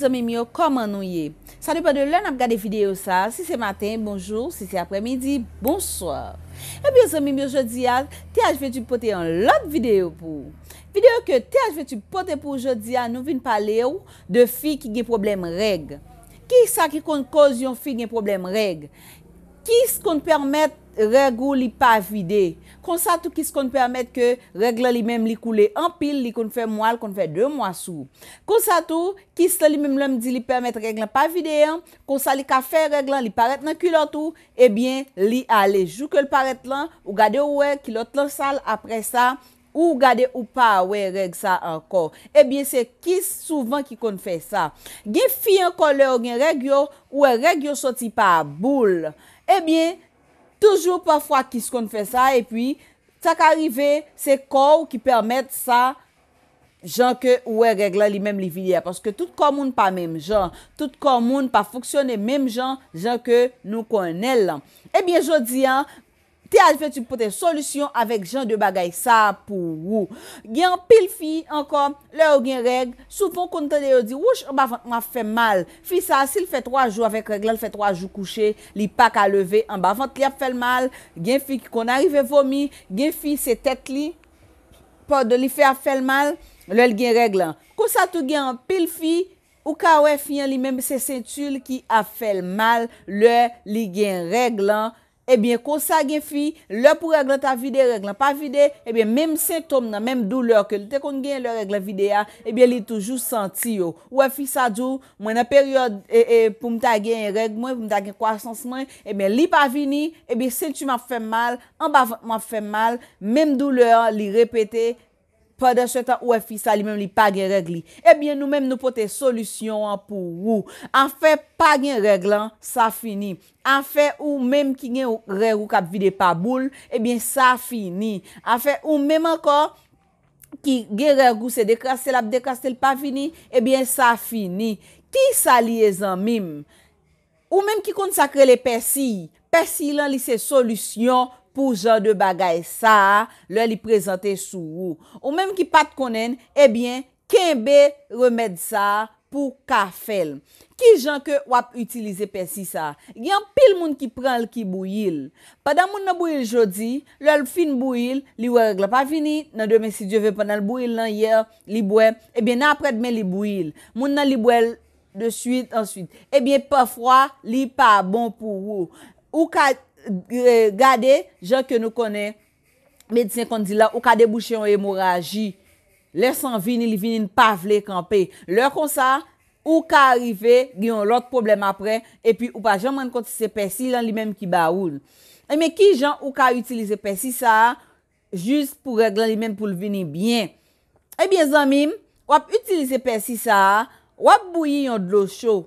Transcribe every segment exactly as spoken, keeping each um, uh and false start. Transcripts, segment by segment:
Zanmi m yo, kòman nou ye? Sa depann de lè n ap gade videyo sa a. Si se maten, bonjou. Si se aprèmidi, bonswa. Ebyen, zanmi m yo, jodi a, T H V Tube pote yon lòt videyo pou ou. Videyo ke T H V Tube pote pou ou jodi a, nou vin pale w de fi ki gen pwoblèm règ. Kisa ki konn koz yon fi gen pwoblèm règ? Kis konn pèmèt règ ou li pa vide? Konsa tou, kis konn pèmèt ke règ lan li menm li koule anpil, li konn fè mwa, li konn fè de mwa sou ou? Konsa tou, kis lan li menm, lè m di li pèmèt règ lan pa vide an, konsa li ka fè règ lan li parèt nan kilòt ou, ebyen, li ale. Jou ke l parèt lan, ou gade ou wè kilòt lan sal, apre sa, ou gade ou pa wè règ sa ankò. Ebyen, se kis souvan ki konn fè sa. Gen fi ankò, lè yo gen règ yo, ou wè règ yo soti pa boul. Ebyen, toujou pafwa kis konn fè sa, epi sa ka rive, se kò w ki pèmèt sa, jan ke ou wè règ lan li menm li vide a. Paske tout kò moun pa menm jan, tout kò moun pa fonksyone menm jan, jan ke nou konnen l lan. Ebyen, jodi a, T H V Tube pote solisyon avèk jan de bagay sa a pou ou. Gen anpil fi ankò, lè yo gen règ, souvan w konn tande yo di, "Wouch, anba vant mwen ap fè m mal." Fi sa a, si l fè twa jou avèk règ lan, l fè twa jou kouche, li pa ka leve, anba vant li ap fè l mal. Gen fi ki konn arive vomi, gen fi se tèt li, padon, li fè ap fè l mal lè l gen règ lan. Konsa tou, gen anpil fi, ou ka wè fi an li menm se senti l ki ap fè l mal lè li gen règ lan. Ebyen, konsa gen fi, lè pou règ lan ta vide, règ lan pa vide, ebyen, menm sentòm nan, menm doulè ke l te konn genyen lè règ lan vide a, ebyen, li toujou santi yo. Ou wè fi sa di w, "Mwen nan peryòd, e, e, pou m ta genyen règ mwen, pou m ta gen kwasans mwen, ebyen, li pa vini, ebyen, senti m ap fè m mal, anba vant mwen ap fè m mal," menm doulè an, li repete, pandan se tan, ou wè fi sa li menm li pa gen règ li. Ebyen, nou menm nou pote solisyon an pou ou. Afè pa gen règ lan, sa fini. Afè ou menm ki gen règ ou k ap vide pa boul, ebyen, sa fini. Afè ou menm ankò ki gen règ ou se dekrase l ap dekrase l pa vini, ebyen, sa fini. Kisa li ye, zanmi m? Ou menm ki konn sa k rele pèsiy, pèsiy lan li se solisyon pou jan de bagay sa a lè li prezante sou ou. Ou menm ki pa t konnen l, ebyen, kenbe remèd sa a pou w ka fè l. Kijan ke w ap itilize pèsiy sa a? Gen anpil moun ki pran l, ki bouyi l. Pandan moun nan bouyi l jodi, lè l fin bouyi l, li wè règ lan pa vini, nan demen, si Dye vle, pandan l bouyi l nan yè, li bwè, ebyen, nan aprèdmen, li bouyi l. Moun nan, li bwè l de swit, answit. Ebyen, pafwa, li pa bon pou ou. Ou ka, e, gade, jan ke nou konnen, medsen konn di la, ou ka debouche yon emoraji. Lè san vini, li vini, li pa vle kanpe. Lè konsa, ou ka rive gen yon lòt pwoblèm aprè, epi ou pa janm rann kont si se pèsiy lan li menm ki ba ou l. Ebyen, kijan ou ka itilize pèsiy sa a jis pou règ lan li menm pou l vini byen? Ebyen, zanmi m, w ap itilize pèsiy sa a, w ap bouyi yon dlo cho.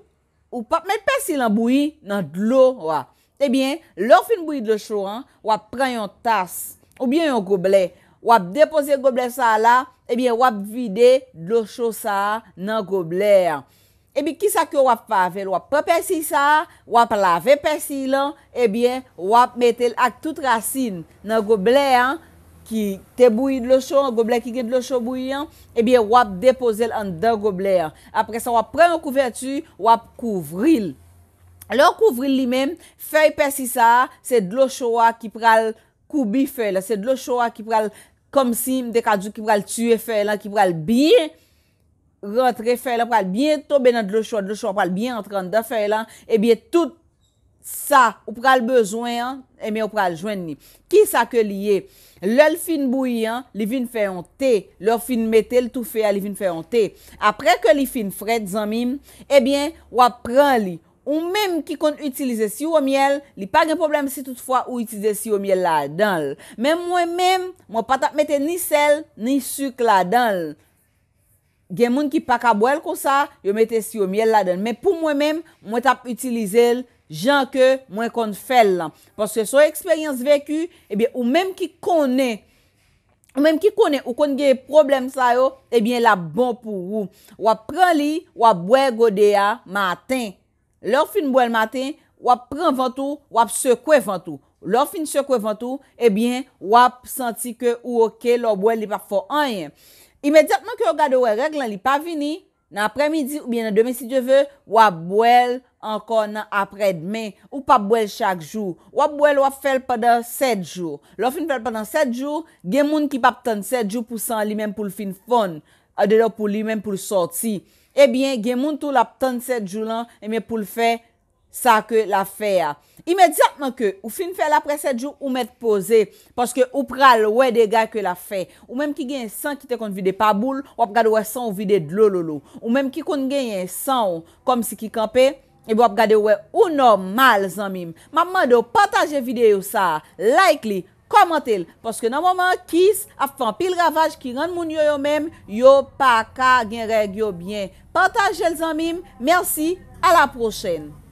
Ou p ap met pèsiy lan bouyi nan dlo a. Ebyen, lè w fin bouyi dlo cho an, w ap pran yon tas oubyen yon goblè. W ap depoze goblè sa a la, ebyen, w ap vide dlo cho sa a nan goblè a. Epi, kisa ke w ap fè avè l? W ap pran pèsiy sa a, w ap lave pèsiy lan, ebyen, w ap mete l ak tout rasin nan goblè a, ki te bouyi dlo cho an, goblè ki gen dlo cho bouyi an, ebyen, w ap depoze l anndan goblè an. Apre sa, w ap pran yon kouvèti, w ap kouvri l. Lè w kouvri l li menm, fèy pèsiy sa a, se dlo cho a ki pral koubi fèy la, se dlo cho a ki pral, kòmsi m te ka di w, ki pral tiye fèy lan, ki pral byen rantre, fèy lan pral byen tonbe nan dlo cho a, dlo cho a pral byen antre anndan fèy lan, ebyen tout sa ou pral bezwen an, ebyen ou pral jwenn li. Kisa ke li ye? Lè l fin bouyi an, li vin fè yon te. Lè w fin mete l toufe a, li vin fè yon te. Apre ke li fin frèt, zanmi m, ebyen, w ap pran li. Ou menm ki konn itilize siwo myèl, li pa gen pwoblèm si toutfwa ou itilize siwo myèl ladan l. Men mwen menm, mwen pa t ap mete ni sèl, ni sik ladan l. Gen moun ki pa ka bwè l konsa, yo mete siwo myèl ladan l. Men pou mwen menm, mwen t ap itilize l jan ke mwen konn fè l lan. Paske se yon eksperyans veki, ebyen, ou menm ki konnen, ou menm ki konnen, ou konn gen pwoblèm sa yo, ebyen, l ap bon pou ou. W ap pran li, w ap bwè gode a maten. Lè w fin bwè l maten, w ap pran vant ou, w ap sekwe vant ou. Lè w fin sekwe vant ou, ebyen, w ap santi ke ou oke, lè w bwè l, li p ap fè w anyen. Imedyatman ke w gade w wè règ lan, li pa vini, Nan aprèmidi oubyen nan demen si Dye ve, w ap bwè l ankò nan aprèdmen. Ou p ap bwè l chak jou. W ap bwè l, w ap fè l pandan sèt jou. Lè w fin fè l pandan sèt jou, gen moun ki p ap tann sèt jou pou san li menm pou l fin fonn, andedan pou li menm pou l sòti. Ebyen, gen moun tou l ap tann sèt jou lan, ebyen pou l fè sa ke l ap fè a. Imedyatman ke ou fin fè l aprè sèt jou, ou mèt poze, paske ou pral wè dega ke l ap fè. Ou menm ki gen san ki te konn vide pa boul, w ap gade wè san w vide dlo lolo. Ou menm ki konn genyen san w kòmsi ki kanpe, epi w ap gade wè ou nòmal, zanmi m. M ap mande w pataje videyo sa a, like li, kòmante l, paske nan moman an, kis ap fè anpil ravaj ki rann moun yo, yo menm, yo pa ka gen règ yo byen. Pataje l, zanmi m. Mèsi, a la pwochèn.